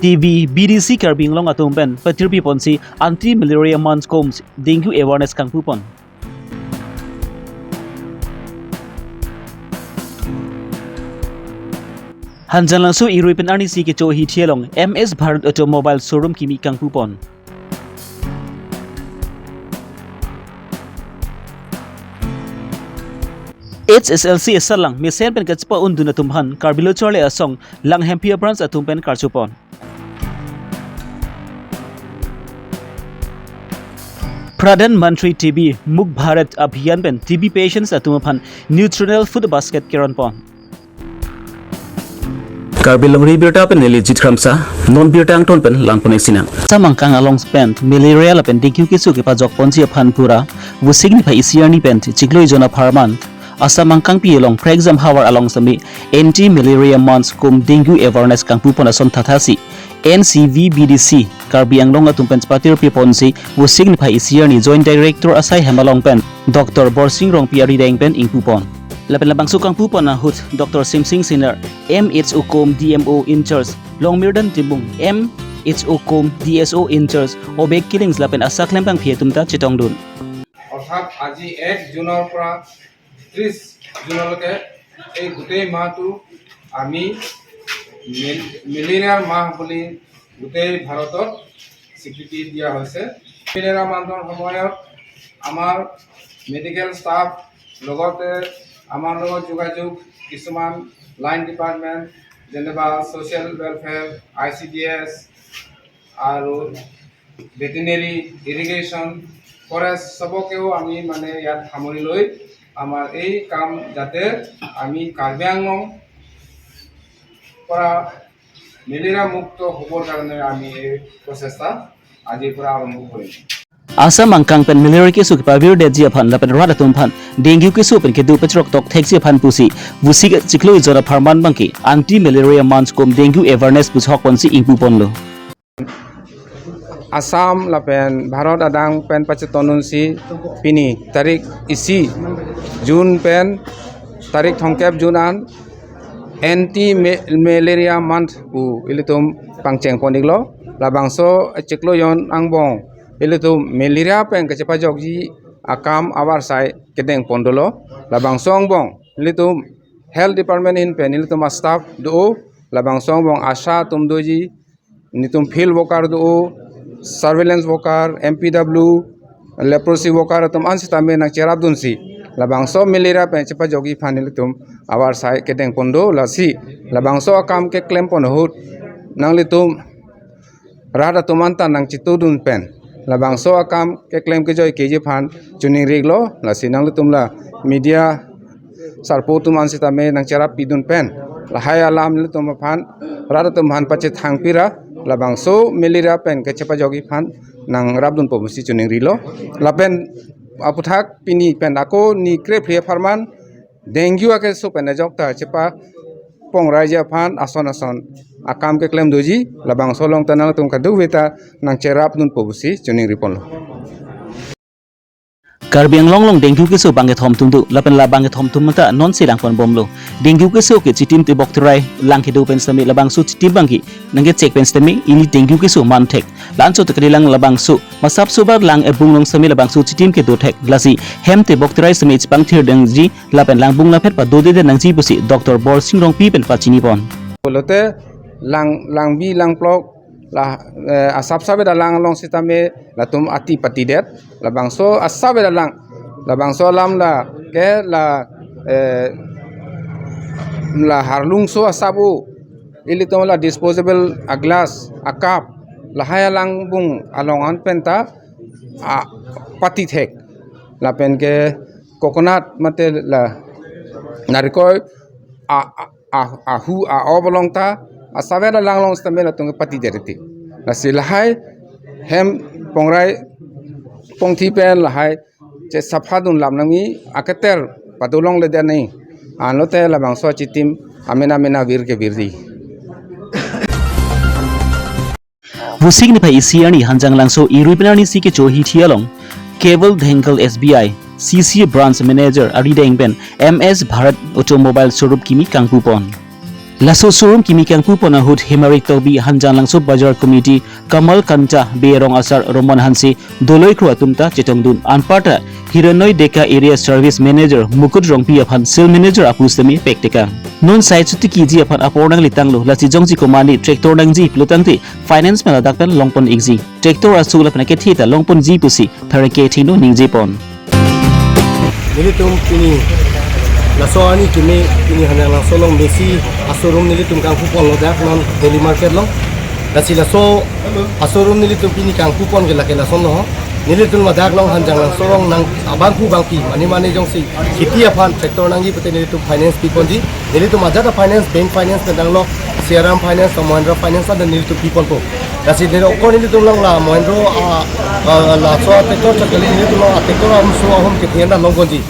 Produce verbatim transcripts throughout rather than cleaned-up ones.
T V, B D C Karbi Anglong atum pen patirpi ponsi anti malaria month cum dengue awareness kangpu pon. Hanjanglangso irui pen arnisi kecho hithi along M S Bharat Automobile Showroom kimi kangpu pon. H S L C asatlang mesen pen kachepa-undun atum aphan Karbi Lo Charli Asong Langhemphi a-branch atum pen karcho pon. Pradhan Mantri T B Mukt Bharat Abhiyan pen T B patients atum aphan nutritional food basket keron pon. Karbi Longri Abirta pen neli Jit Kramsa, non birta angton pen langpon-ik sinang. Assam angkang along pen malaria lapen dengue keso kepajok ponji aphan pura Vosik niphai isi arni pen chiklo ejon apharman Assam angkangpi along Prekjam havar along sitame anti malaria month cum dengue awareness kangpu pon ason thathasi N C V B D C Karbi Anglong atum pen patirpi ponsi Vosik niphai isi arni Joint Director asai hem along pen Doctor Borsing Rongpi arideng pen ingpu pon. Lapen labangso kangpu pon ahut Doctor Simsing Senior, M H O cum D M O in charge, Longmirdan Timung, M H O cum D S O in charge, Obek Killings lapen asa klembangpi atum ta chetongdun. অৰ্থাৎ আজি এক জুনৰ পৰা ত্ৰিশ জুনলৈকে এই গোটেই মাহটো আমি মেল-, মেলেৰিয়াৰ মাহ বুলি গোটেই ভাৰতত স্বীকৃতি দিয়া হৈছে। মেলেৰিয়া মাহৰ সময়ত আমাৰ মেডিকেল ষ্টাফ, লগতে আমাৰ লগত যোগাযোগ কিছুমান লাইন ডিপাৰ্টমেণ্ট, যেনেবা social welfare, I C D S আৰু ভেটেৰিনেৰী, ইৰিগেশ্যন, ফৰেষ্ট, চবকেও আমি মানে ইয়াত সামৰি লৈ আমাৰ এই কাম যাতে আমি কাৰ্বি আংলং পৰা মেলেৰিয়া মুক্ত হ'বৰ কাৰণে আমি এই প্ৰচেষ্টা আজিৰ পৰা আৰম্ভ কৰিম। Assam angkang pen malaria keso kepavirdetji aphan lapen rat atum aphan dengue keso pen kedo pachroktok thekji aphan pusi Vosik chiklo ejon apharman abangke anti malaria month cum dengue awareness pusi hok ponsi ingpu ponlo. Assam lapen Bharat adang pen pacheton-unsi pini tarik isi June pen tarik thomkep June an anti malaria month pu ilitum pangcheng pon-iklo. Labangso chiklo ejon angbong ilitum malaria pen kachepajokji akam avarsai kedeng pon dolo. Labangso angbong ilitum health department ahin pen ilitum a-staff do, labangso angbong ASHA atum doji, nelitum field worker do, surveillance worker, M P W, leprosy worker atum an sitame nangcherapdunsi labangso malaria pen chepajokji aphan nelitum avarsai kedeng pon do. Lasi labangso akam keklem pon ahut nanglitum rat atum anta nangchetudun pen labangso akam keklem kejoi keji aphan choningri-iklo. Lasi nanglitum la media sarpo atum an sitame nangcherap pidun pen lahai alam nelitum aphan, rat atum aphan pachethang pira, labangso malaria pen kachepajokji aphan nangrapdunpo pusi choningrilo. Lapen aputhak pini pen ako ni krephli apharman dengue akeso pen ajok ta chepa pongrai ji aphan ason ason akam keklem doji, labangso along ta nangtum kadokave ta nangcherapdunpo pusi choningri ponlo. Karbi Anglong along dengue keso bangkethom atum do, lapen la bangkethom atum ta nonsi langpon bomlo. Dengue keso ke chitim tebok terai lang kedo pen sitame labangso chitim abangke nangkechek pen sitame ili dengue keso manthek. La-anchot kalilang labangso masap sobar lang ebung along sitame labangso chitim kedo thek. Lasi hem tebok terai sitame chepangthir nangji lapen langbung laphet padodedet nangji pusi Doctor Borsing Rongpi pen pachini pon. Pulote lang, langbi langplok la, eh, asap sabe da lang along sitame latum ati patidet, labangso asap da lang, labangso alam la ke la, eh, la harlungso asap u, ilitum la disposable a-glass, a-cup, lahai alangbung along an pen ta, a, patithek. Lapen ke coconut mate la narikol a, a, a, ahu a-op along ta asap da lang along sitame latum ke patidet ti. Lasi lahai hem pongrai pongthi pen lahai chesaphadun lap nangji, aketer padolongledet nangji. Anlote labangso chitim amen amen avir kevirji. Vosik niphai isi arni Hanjanglangso irui pen arnisi kecho hithi along Kevil Dhenkhel S B I C C branch manager arideng pen M S Bharat Automobile Showroom kimi kangpu pon. Laso showroom kimi kangpupon ahut Himarik Tokbi, Hanjanglangso Bazar Committee, Kamal Kanta, Bey Rong Asar, Roman Hanse, Doloi Kro atum ta chetongdun. Anparta Hiranoi Deka Area Service Manager Mukut Rongpi aphan Sales Manager apu sitame pektekang. Non side suti kiji aphan apor nanglitanglo, lasi jongsi komatne tractor nangji pulotangte finance pen ladak pen longpon ikji. Tractor asu lapen akethe ta longponji pusi pherangke thengno ningjepon. Nelitum pini laso arni kimi pini Hanjanglangso along mesi ashowroom nelitum kangpuponlo dak non Daily Market along. Lasi laso ashowroom nelitum pini kangpupon ke lake lason lo. Nelitum ladak along Hanjanglangso along nang abangphu bangphi mane mane jongsi kheti aphan tractor nangji pute nelitum finance piponji. Nelitum ajat a-finance, bank finance pen danglo, Shriram Finance, Mahindra Finance, ladak nelitum piponpo. Lasi neli okor nelitum along la Mahindra, ah, ah, laso tractor chot kali, nelitum along tractor amuso ahum kethe an ta longponji.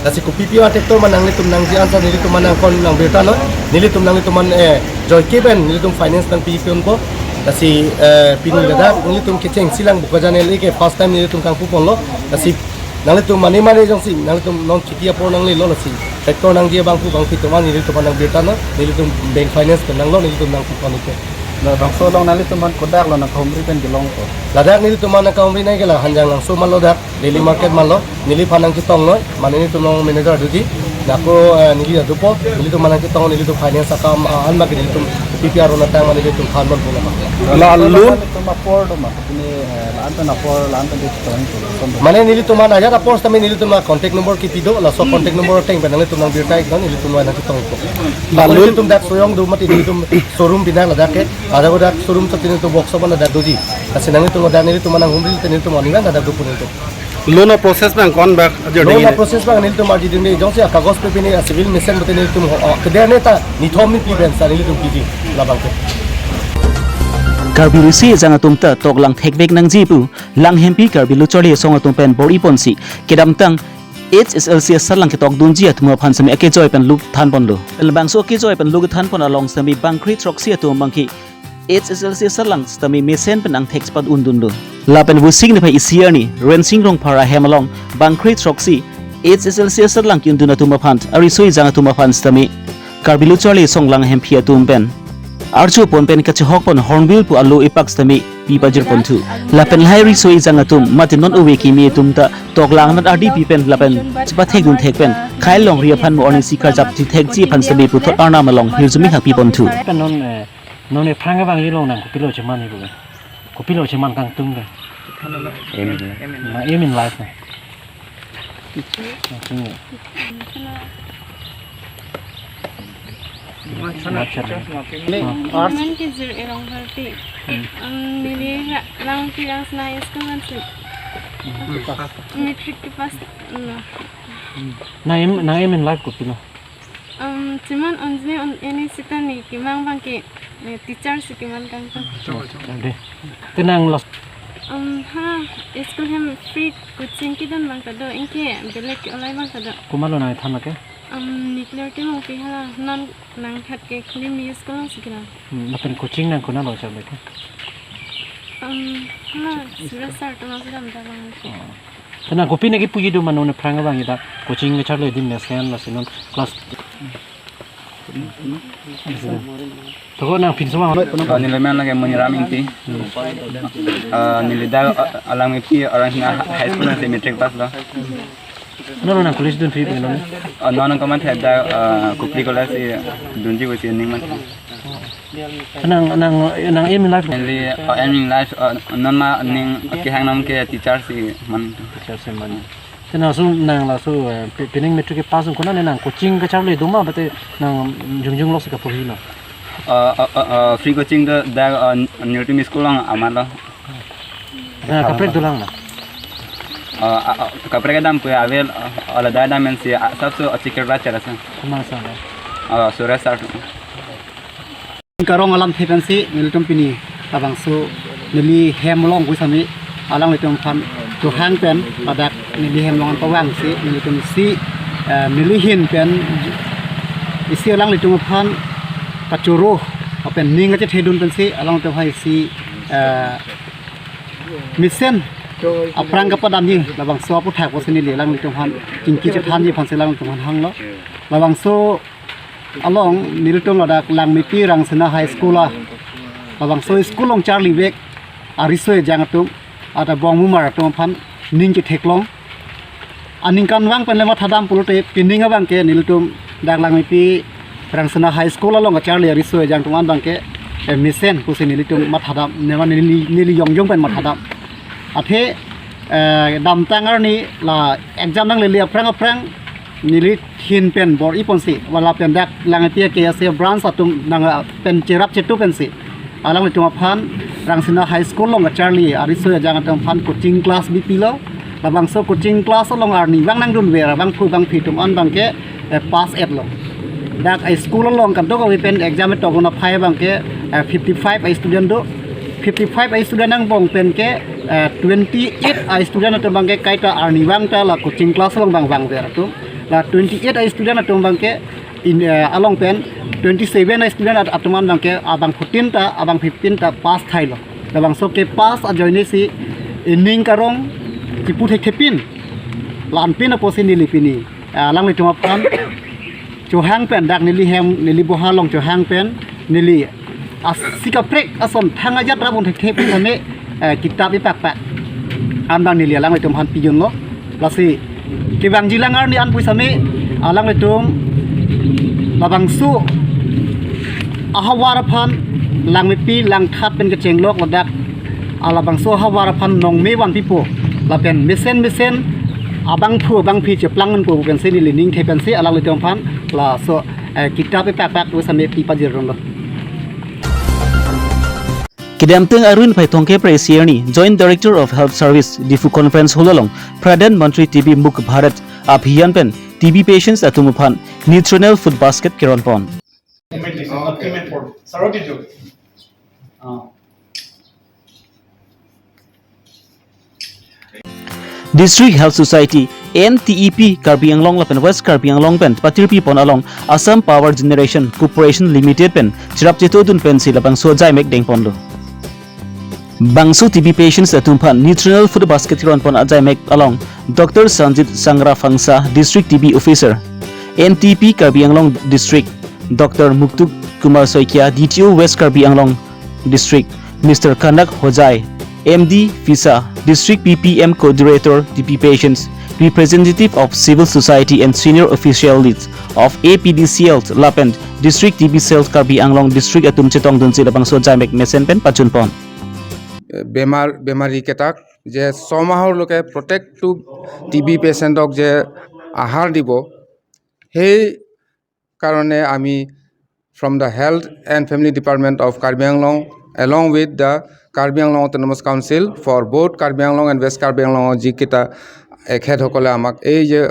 Lasi kopipi a-tractor ma nanglitum nangji ansa nelitum ma nangkon nangbirta noi, nelitum nanglitum ma, eh, joike pen nelitum finance nangpiponpo. Lasi, eh, pini ladak nelitum kechengsi lang Bokajan L A ke first time nelitum kangpuponlo. Lasi nanglitum mane mane jongsi nanglitum non kheti apor nanglelo lasi tractor nangji abangphu bangphi atum an nelitum aphan nangbirta noi, nelitum bank finance pen danglo, nelitum nangpipon ikpo. Labangso along nanglitum aphan kodak lo nangkahumri pen kelongpo? Ladak nelitum aphan nangkahumri nai ke la Hanjanglangso manlo dak, Daily Market manlo, neliphan nangchetong noi, mane nelitum along manager doji, nako, eh, neli adupo, nelitum aphan nangchetong, nelitum finance akam, ah, an bagi nelitum P P R natang mane nelitum thanponpo la. La loan? Nelitum apor do ma, ini, eh, la-an pen apor, la-an pen di chetong. Mane nelitum aphan ajat apor sitame nelitum a-contact number kipi do, laso contact number ateng pen nanglitum nangbirta iknon, nelitum aphan nangchetongpo. La loan? Nelitum dak Soyang do mati nelitum showroom bina ladak ke, ada ko dak showroom sat nelitum workshop an ladak doji. Lasi nanglitum ladak nelitum aphan nanghumri te nelitum aning an ladak dopo nelitum. Loan a-process abang ko-an bak ajo? Loan dengine a-process abang nelitum ardi dingde jongsi akagos pe pini a-civil mesen pute nelitum ho, oh, keder ne ta nithom niphli pen sa nelitum piji labang ke. Karbi Riso Ejang atum ta toklang thekvek nangji pu Langhempi Karbi Lo Charli Asong atum pen bor-iponsi kedamtang H S L C asatlang ketokdunji atum aphan sitame akejoi pen luk thanponlo. Labangso akejoi pen luk thanpon along sitame bangkre throksi atum abangke H S L C asatlang sitame mesen pen angthek chepat undunlo. Lapen Vosik niphai isi arni Rensing Rongphar ahem along bangkre throksi H S L C asatlang ki-undun atum aphan, ariso ejang atum aphan sitame Karbi Lo Charli Asong Langhempi atum pen arjupon pen kachehokpon Hornbill pu alo ipak sitame pi pajirponthu. Lapen lahai riso ejang atum mate non ove kimi atum ta toklang nat ardi pi pen lapen chepathekdun thek pen khei longri aphan mo arnisi karjap thekji aphan sitame puthot Arnam along hirjume hakpiponthu. Pen non, eh, non ephrang abang ilong nang kopilo cheman ibu. Kopilo cheman kangtung ke. Aim. Na aim in life na. Arts. Iman ke Zir Erong Bharti. Hmm. Um, neli ha, lang pirang sna school man si. Hmm. Matric ke pass. No. Na aim, na aim in life kopilo? Um, cheman onjine on eni sita ne kemang abangke, eh, teacher si keman kangtung. Ade. Te nang los. Um, ha, school hem free coaching kedun abang ta do, anke belek ke olai abang ta do. Komatlo nangthan lake? Um, Nuclear Timungpi hala, non nangthan ke Khulimi school along si kelang. Hmm, lapen coaching nang konatlo charli ke? Um, hala, Suraj sir atum along si damdam abang. Oh. Te nang kopi nangkepuji do ma non ephrang abang ita coaching kacharli adim mesen lasi non class. To ko nang pinso abang. Oh, neli amen lake Moniram Ingti. Ah, neli dak, ah, Langhempi Arang Hina High School along si matric pass lo. Non nang college dun phi pin non? Ah, non nang komat hai dak, ah, Kopili College si dunji pusi aning man. Nang, nang, nang aim in life? Neli, uh, aim in life, uh, non ma ning kehang nam ke teacher si man. Teacher si man. Te nang laso, nang laso, eh, pi-, pining matric ke pass un konat ne nang coaching kacharli do ma mate nang jongjong lok si kaporhi lo? Uh, uh, uh, uh, free coaching do dak, uh, Nirtim school along amat lo. Na kaprek dolang na? Uh, uh, uh, kaprek dampo avel, uh, ala da dam si, uh, sabse achikir la chara sa. Komat sa na? Uh, Suraj sir. Karong alamthe pensi nelitum pini labangso neli hem along pu sitame alanglitum aphan kehang pen ladak neli hem along an pavangsi nelitum isi, eh, neli ahin pen isi alanglitum aphan kachoro lapen ning kachethedun pensi alanglitum aphan isi, eh, mesen aphrang kapadamji labangso aputhak pusi neli alanglitum aphan chingki chethanji aphansi alanglitum aphan hanglo. Labangso Along nelitum ladak Langmepi Rangsina High School a, labangso school along charlivek ariso ejang atum, ata bongmumar atum aphan ning ketheklong. Aningkanvang pen le mathadam pulote pining abangke nelitum dak Langmepi Rangsina High School along kacharli ariso ejang atum an abangke, eh, mesen pusi nelitum mathadam, nema neli, neli yongjong pen mathadam. Athe, eh, damtang arni la exam nanglele aphrang aphrang neli thin pen bor-iponsi, wala pen dak Langmepi K S A branch atum nang, ah, pen cherap chetu pensi alanglitum aphan Rangsina High School along kacharli ariso ejang atum aphan coaching class bipilo. Labangso coaching class along arnivang nangdunver abangphu bangphi atum an abangke, eh, pass etlo. Dak a school along kadokave pen exam tok un aphai abangke, eh, fifty five a student do. Fifty five a student angbong penke, eh, twenty eight a student atum abangke kaita arnivang ta la coaching class along vangvangver atum. La twenty eight a student atum abangke in, eh, along pen twenty seven a student at-, atum an abangke abang fourteen ta, abang fifteen ta pass thailo. Labangso kepass ajoinesi ining karong kipu thekthepin la-anpin apotsi neli pini, eh, alanglitum aphan chohang pen, dak neli hem, neli boha along chohang pen, neli asi kaprek ason thang ajat rap un thekthe pu same, eh, kitap ipakpak an abang neli alanglitum aphan pijunlo. Lasi kevangjilang arni an pu same alanglitum labangso ahavar aphan Langmepi langthat pen kechenglok ladak, ah, labangso ahavar aphan nongme vanpipo lapen mesen mesen abangphu abangphi cheplang unpo pensi neli ningthe pensi alanglitum aphan laso, eh, kitap ipakpak pu same pipajirlo. Kedamtang Arun Phaithongke Presiarni, Joint Director of Health Service, Diphu Conference Hall along Pradhan Mantri T B Mukt Bharat Abhiyan pen T B patients atum aphan nutritional food basket keronpon. District Health Society, N T E P, Karbi Anglong lapen West Karbi Anglong pen patirpipon along Assam Power Generation Corporation Limited pen cherap chetodun pensi labangso ajaimek dengponlo. Bangso T B patients atum aphan nutritional food basket keronpon ajaimek along Doctor Sanjit Sangra Phangsa, District T B Officer, N T E P Karbi Anglong District, Doctor Muktuk Kumar Saikia, D T O West Karbi Anglong District, Mister Kanak Hojai, M D PHISA, District P P M Coordinator T B Patients, representative of civil society and senior officials of A P D C L lapen District T B Cell Karbi Anglong District atum chetongdunsi labangso ajaimek mesen pen pajunpon. বেমাৰ বেমাৰীকেইটাক যে ছমাহৰলৈকে প্ৰত্যেকটো T B পেচেণ্টক যে আহাৰ দিব, সেই কাৰণে আমি from the Health and Family Department of Karbi Anglong, along with the Karbi Anglong Autonomous Council for both Karbi Anglong and West Karbi Anglong, যিকেইটা এখেতসকলে আমাক এই যে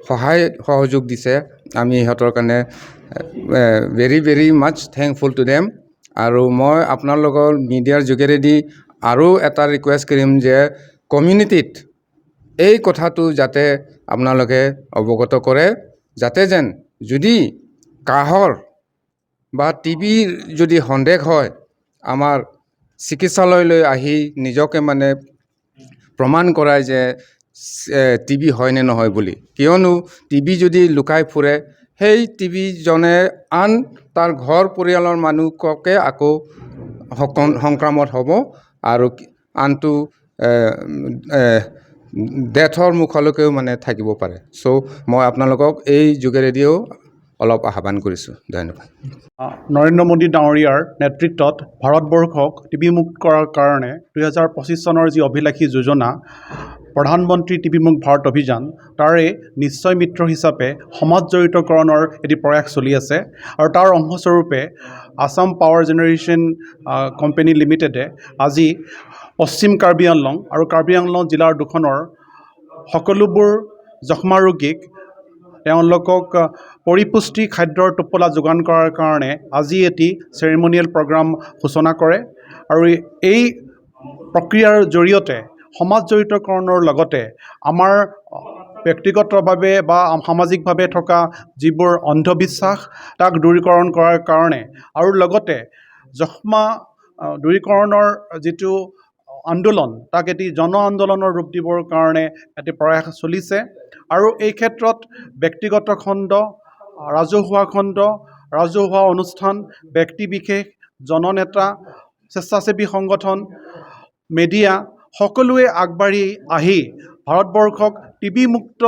সহায় সহযোগ দিছে, আমি সিহঁতৰ কাৰণে very very much thankful to them। আৰু মই আপোনালোকৰ মিডিয়াৰ যোগেৰেদি আৰু এটা ৰিকুৱেষ্ট কৰিম যে কমিউনিটিত এই কথাটো যাতে আপোনালোকে অৱগত কৰে, যাতে যেন যদি কাহৰ বা টি বিৰ যদি সন্দেহ হয়, আমাৰ চিকিৎসালয়লৈ আহি নিজকে মানে প্ৰমাণ কৰাই যে টি বি হয় নে নহয় বুলি। কিয়নো টি বি যদি লুকাই ফুৰে, সেই টি বিজনে আন তাৰ ঘৰ পৰিয়ালৰ মানুহকে আকৌ সকন- সংক্ৰমণ হ'ব আৰু কি- আনটো ডেথৰ মুখলৈকেও মানে থাকিব পাৰে। চ' মই আপোনালোকক এই যোগেৰেদিও অলপ আহ্বান কৰিছোঁ। ধন্যবাদ। নৰেন্দ্ৰ মোদী ডাঙৰীয়াৰ নেতৃত্বত ভাৰতবৰ্ষক টি বি মুক্ত কৰাৰ কাৰণে দুই হাজাৰ পঁচিছ চনৰ যি অভিলাষী যোজনা, প্ৰধানমন্ত্ৰী টি বি মুক্ত ভাৰত অভিযান, তাৰে নিশ্চয় মিত্ৰ হিচাপে সমাজ জড়িতকৰণৰ এটি প্ৰয়াস চলি আছে। আৰু তাৰ অংশস্বৰূপে আছাম পাৱাৰ জেনেৰেশ্যন, আ, কোম্পানী লিমিটেডে আজি পশ্চিম কাৰ্বি আংলং আৰু কাৰ্বি আংলং জিলাৰ দুখনৰ সকলোবোৰ যক্ষ্মা ৰোগীক তেওঁলোকক, আ, পৰিপুষ্টি খাদ্যৰ টোপোলা যোগান কৰাৰ কাৰণে আজি এটি চেৰিমনিয়েল প্ৰগ্ৰাম সূচনা কৰে। আৰু এই প্ৰক্ৰিয়াৰ জৰিয়তে সমাজ জড়িতকৰণৰ লগতে আমাৰ ব্যক্তিগতভাৱে বা সামাজিকভাৱে থকা যিবোৰ অন্ধবিশ্বাস, তাক দূৰীকৰণ কৰাৰ কাৰণে আৰু লগতে যক্ষ্মা, আ, দূৰীকৰণৰ যিটো আন্দোলন, তাক এটি জন আন্দোলনৰ ৰূপ দিবৰ কাৰণে এটি প্ৰয়াস চলিছে। আৰু এই ক্ষেত্ৰত ব্যক্তিগত খণ্ড, ৰাজহুৱা খণ্ড, ৰাজহুৱা অনুষ্ঠান, ব্যক্তি বিশেষ, জননেতা, স্বেচ্ছাসেৱী সংগঠন, মিডিয়া সকলোৱে আগবাঢ়ি আহি ভাৰতবৰ্ষক টিবি মুক্ত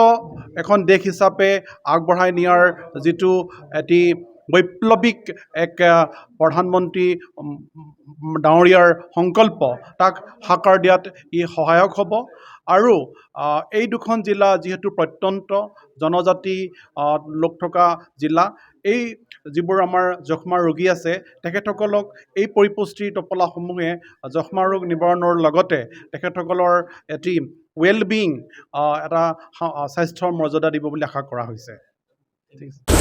এখন দেশ হিচাপে আগবঢ়াই নিয়াৰ যিটো এটি বৈপ্লৱিক এক, আহ, প্ৰধানমন্ত্ৰী, উম, উম, ডাঙৰীয়াৰ সংকল্প, তাক সাকাৰ দিয়াত ই সহায়ক হ'ব। আৰু, আহ, এই দুখন জিলা যিহেতু প্ৰত্যন্ত জনজাতি, আহ, লোক থকা জিলা, এই যিবোৰ আমাৰ যক্ষ্মা ৰোগী আছে, তেখেতসকলক এই পৰিপুষ্টিৰ টোপোলাসমূহে যক্ষ্মা ৰোগ নিবাৰণৰ লগতে তেখেতসকলৰ এটি ৱেল বিং, আহ, এটা সা-, আহ, স্বাস্থ্যৰ মৰ্যাদা দিব বুলি আশা কৰা হৈছে।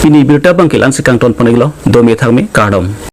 Pini birta abang ke la-ansi kangton pon-iklo, dome thangme, kardom.